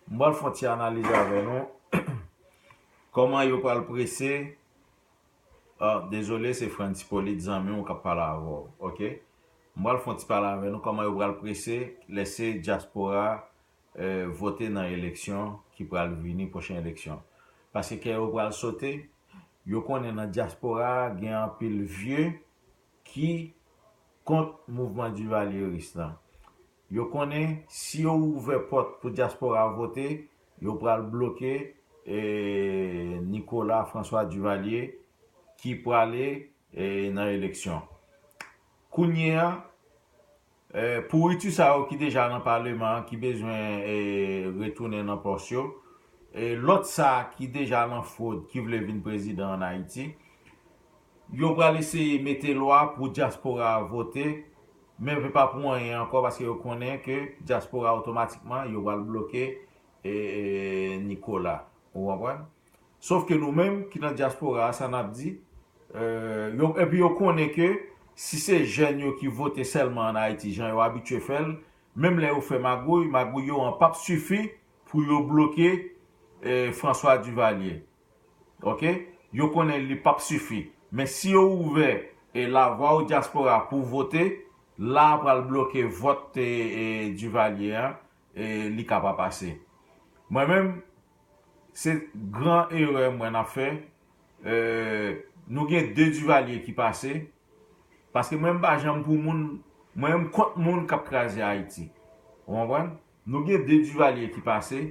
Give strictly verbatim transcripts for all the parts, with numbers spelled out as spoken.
M pral fè yon ti analiz avè nou. Kòman yo pral prese? Ah, dezole, se Frantz Hyppolite, zanmi w k ap pale avè w, oke? M pral fè yon ti pale avè nou kòman yo pral prese lèse dyaspora eh, vote nan eleksyon ki pral vini, pwochen eleksyon. Paske kè yo pral sote, yo konnen nan dyaspora a gen anpil vye ki kont mouvman divalyeris lan. Yo konnen si yo ouvè pòt pou dyaspora vote, yo pral bloke eh, Nicolas François Duvalier ki prale eh, nan eleksyon. Kounye a, eh, pouriti sa yo ki deja nan paleman an, ki bezwen eh, retounen nan pòs yo, eh, lòt sa a ki deja nan fwod, ki vle vin prezidan ann Ayiti, yo pral eseye mete lwa pou dyaspora a vote, men se pa pou anyen ankò, paske yo konnen ke dyaspora otomatikman, yo pral bloke eh, eh, Nicolas. Ou konprann? Sof ke nou menm ki nan dyaspora a, sa n ap di, eh, yo, epi yo konnen ke si se jèn yo ki vote sèlman ann Ayiti, jan yo abitye fè l, menm lè yo fè magouy, magouy yo an p ap sifi pou yo bloke eh, François Duvalier. Oke? Yo konnen li p ap sifi. Men si yo ouvè eh, lavwa o dyaspora pou vote, la a pral bloke vòt eh, eh, Duvalier an, eh, li ka pa pase. Mwen menm, se gran erè mwen n ap fè. Eh, nou gen de Duvalier ki pase. Paske mwen m pa janm pou moun, mwen m kont moun k ap kraze Ayiti. Ou konprann? Nou gen de Duvalier ki pase.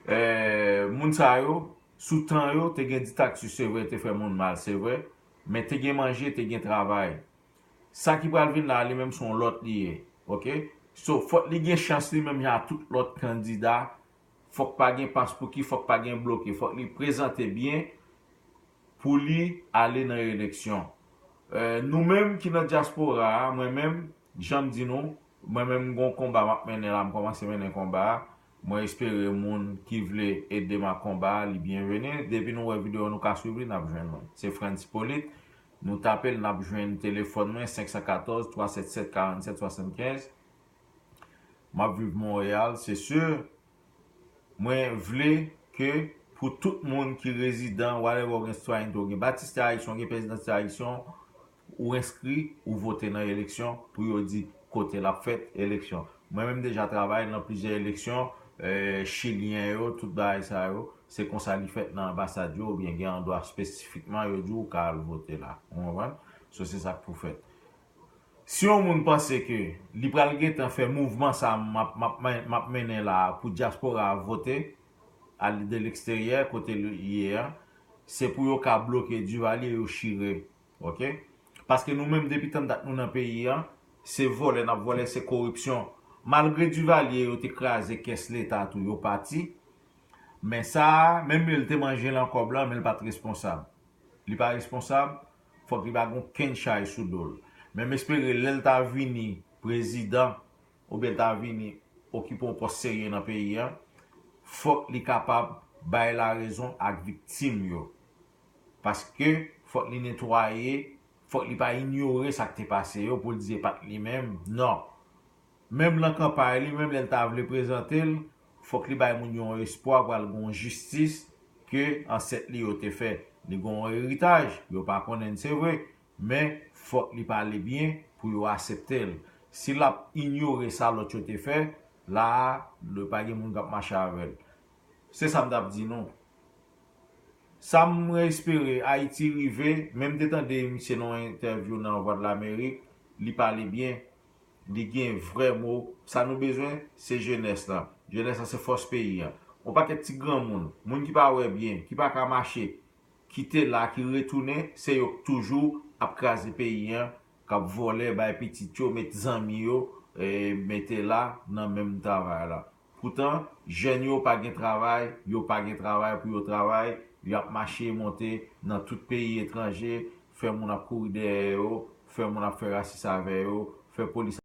Eh, moun sa yo, sou tan yo, te gen diktatè, se vre, te fè moun mal, se vre. Men te gen manje, te gen travay. Sa ki pral vin la, li menm se yon lòt li ye. Oke? So, fòk li gen chans li menm jan ak tout lòt kandida. Fòk pa gen paspouki, fòk pa gen bloke. Fòk li prezante byen pou li ale nan eleksyon. Eh, nou menm ki nan dyaspora a, mwen menm, jan m di nou, mwen menm m gon konba m ap mennen la, m kòmanse mennen konba a. Mwen espere moun ki vle ede m ak konba a, li byenveni. Depi nou wè videyo, nou ka swiv li, n ap jwenn mwen. Se Frantz Hyppolite. Nou tape l, n ap jwenn telefòn mwen, senk san katòz, twa sèt sèt, karant sèt, swasannkenz. M ap viv Monreyal, se si. Mwen vle ke pou tout moun ki rezidan, whatever, ou gen sitwayènte, ou gen batistè ayisyen, ou gen pèzidantè ayisyen, ou enskri, ou vote nan eleksyon pou yo di kote l ap fèt eleksyon. Mwen menm deja travay nan plizyè eleksyon, eh, chilyen yo, tout bagay sa yo, se konsa li fèt nan anbasad yo, oubyen gen andwa espesifikman yo di w ka al vote la. Ou konprann? So, se sa k pou fèt. Si yon moun panse ke li pral gentan fè mouvman sa a m ap, m ap, m ap mennen la a pou dyaspora a vote, al de leksteryè, kote l ye a, se pou yo ka bloke Duvalier, yo chire. Oke? Paske nou menm, depi tann dat nou nan peyi a, se vòlè n ap vòlè, se koripsyon. Malgre Duvalier, yo te kraze kès leta tou, yo pati. Men sa a, menm li, li te manje nan kòb la, men li pa t responsab. Li pa responsab, fòk li pa gen okenn chay sou do l. Men m espere lè l ta vini prezidan, oubyen l ta vini okipe yon pòs serye nan peyi a, fòk li kapab bay larezon ak viktim yo. Paske fòk li netwaye, fòk li pa inyore sa k te pase yo pou l di se pa t li menm. Non. Menm lan kanpay li, menm lè l ta vle prezante l, fòk li bay moun yo yon espwa pral gen yon jistis ke ansèt li yo te fè. Li gen yon eritaj, yo pa konnen l, se vre, men fòk li pale byen pou yo aksepte l. Si l ap inyore sa lòt yo te fè, la a, pa gen moun k ap mache avè l. Se sa m t ap di nou. Sa m espere Ayiti rive, men m te tande misye nan yon entèvyou nan Vwadlamerik, li pale byen, li gen vrè mo. Sa nou bezwen, se jenès la. Jenès la se fòs peyi a. Yon pakèt ti granmoun, moun ki pa wè byen, ki pa ka mache, ki te la, ki retounen, se yo k toujou ap kraze peyi a, k ap vòlè, bay pitit yo, met zanmi yo, eh, mete la nan menm travay la. Poutan, jèn yo pa gen travay, yo pa gen travay pou yo travay, y ap mache monte nan tout peyi etranje, fè moun ap kouri dèyè yo, fè moun ap fè rasis avè yo, fè polis